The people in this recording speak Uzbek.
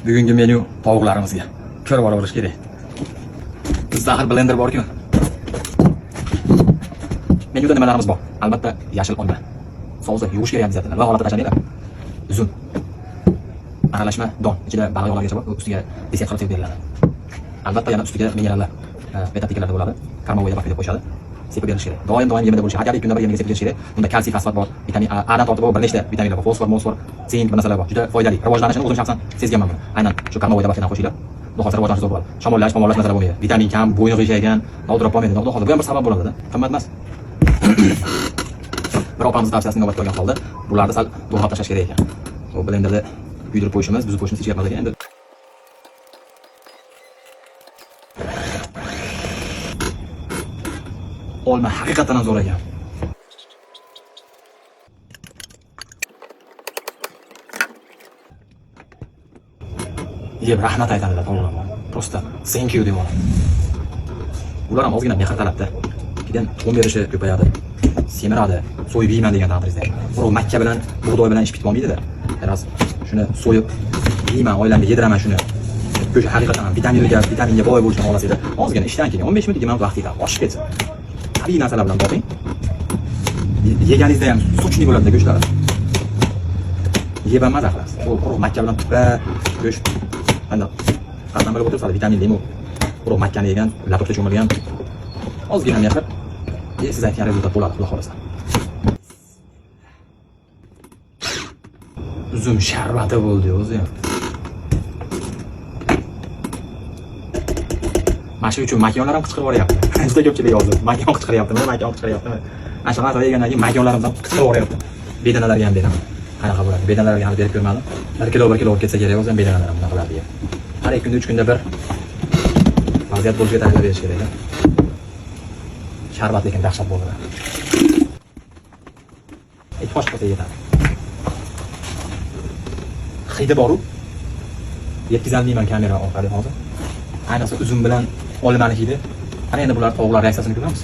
Bugungi menyu tovuqlarimizga. Ko'rib olaverish kerak. Bizda axir blender bor-ku. Menyuda nimalarimiz bor? Albatta, yashil olma. Sousi yuvish kerak обязательно. Va holatda tashlaninglar. Uzum. Aralashma don. Ichida baliq yog'largacha bor, ustiga desert qilib sepib beriladi. Albatta yana ustiga minerallar, beta-tikalar bo'ladi. Кормовой добавка deb qo'yishadi. Sepib berilishi kerak. Doim doim yemida bo'lishi. Har 2 kunda bir yemiga sepib berish kerak. Bunda kalsiy, fosfat bor, vitamin A, A dan tortib bir nechta vitaminlar bor. Fosfor, mosfor, sink, bir narsalar bor. Juda foydali. Rivojlanishini o'zim shaxsan sezganman buni. Aynan shu кормовой добавка dan qo'shinglar. Xudo xohlasa rivojlanishi zo'r bo'ladi. Shamollash, pomollash narsalar bo'lmaydi. Vitamin kam, bo'yni qiyshaygan, dovdirab qolmaydi. Xudo xohlasa bu ham bir sabab bo'ladi-da. Qimmat emas. Bir opamiz tavsiyasini inobatga olgan holda bularni sal to'g'rilab tashlash kerak ekan. U blenderda kuydirib qo'yishimiz, buzib qo'yishimiz hech gap emas ekan endi. Olma haqiqatan ham zo'r ekan. Yeb rahmat aytadilar tovuqlar. Просто thank you deb oladi. Ular ham ozgina mehr talabda. Keyin tuxum berishi ko'payadi. Semiradi. So'yib yeyman degan taqdiringizda. Quruq makka bilan bug'doy bilan ish bitib olmaydi-da. Раз shuni so'yib yeyman, oilamga yediraman shuni. Go'sht haqiqatan ham vitaminga boy bo'lishini xohlasanglar, ozgina ishdan keyin 15 minut 20 minut vaqt yetadi. Oshib ketsa. Tabiiy narsalar bilan toping. Yeganingizda ham сочный bo'ladi go'shtlari. Yeb ham maza qilasiz. Bu quruq makka bilan tupa go'sht qanday? Qanday bilib o'tirsa, vitaminli u. Quruq makkani yegan, latokda cho'milgan ozgina mehr, siz aytgan rezultat bo'ladi, xudo xohlasa. Uzum sharbati bo'ldi o'zi ham. Mana shu uchun makonlar ham qichqirib yuboryapti. Juda ko'pchilik yozdi. Makon qichqiryaptimi, makon qichqiryaptimi? Ana shunaqa narsa yegandan keyin makonlarimiz ham qichqirib yuboryapti. Bedanalarga ham beraman. Qanaqa bo'ladi? Bedanalarga hali berib ko'rmadim. 1 kilo 1 kilo olib ketsa kerak o'zi ham bedanalar ham bunaqa qiladi degan. Har 2 kunda 3 kunda bir vaziyat bo'lishiga tayyorlab berish kerak. Sharbat lekin dahshat bo'ldi. 2 qoshiq bo'lsa yetadi. Hidi bor-u. Yetkazolmayman kamera orqali hozir. Ayniqsa uzum bilan olmani hidi. Qani endi bular tovuqlar reaksiyasini ko'ramiz.